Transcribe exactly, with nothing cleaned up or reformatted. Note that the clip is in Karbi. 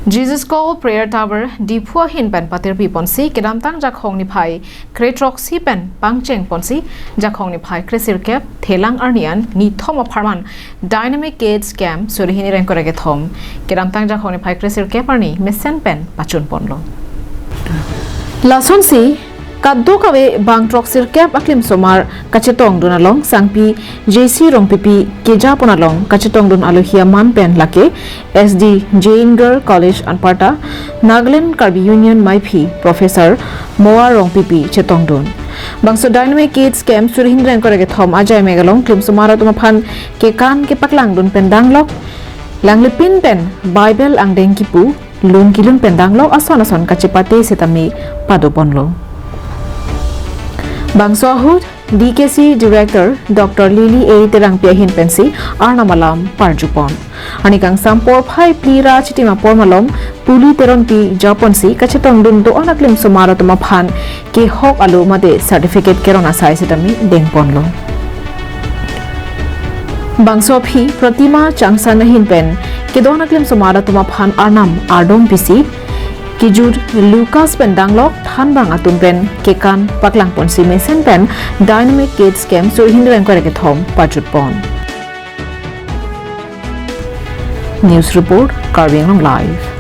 Jesus Call Prayer Tower Diphu ahin pen patirpi ponsi kedamtang Jakhong niphai kre throksi pen pangcheng ponsi Jakhong niphai kre sirkep Thelang arni an nithom apharman Dynamic Kids Camp suri hini ingkoi ra kethom kedamtang Jakhong niphai kre sirkep arni mesen pen pachun ponlo. Lasonsi kadokave bang throksi sirkep aklim somar kachetongdun along sangpi J C Rongpipi keja pon along kachetongdun alohi aman pen lake S D Jain Girl College Anparta, Nagaland Karbi Union Maiphi Professor Moa Rongpipi chetongdun. Bangso Dynamic Kids Camp suri hini ingkoi ra kethom ajai mek along klim somar atum aphan kekan kepaklangdun pen danglok, langlipin pen Bible angdeng kipu, lun kelun pen danglok ason ason kachepate setame pado ponlo. Bangso ahut D K C Director Doctor Lily A Terangpi ahin pensi Arnam alam parju pon. Arni kangsam porphai phli ra chitim apor malom Puli Teronpi japonsi kachetongdun do-an aklim somar atum aphan kehok alo mate certificate keron asai setame deng ponlo. Bangso aphi Pratima Changsan ahin pen kedo-an aklim somar atum aphan Arnam ardom pisi kejut Lucas pen danglok thanbang atum pen kekan paklang ponsi mesen pen Dynamic Kids Camp suri hini ingkoi ra kethom pachun pon. News report, Karbi Anglong Live.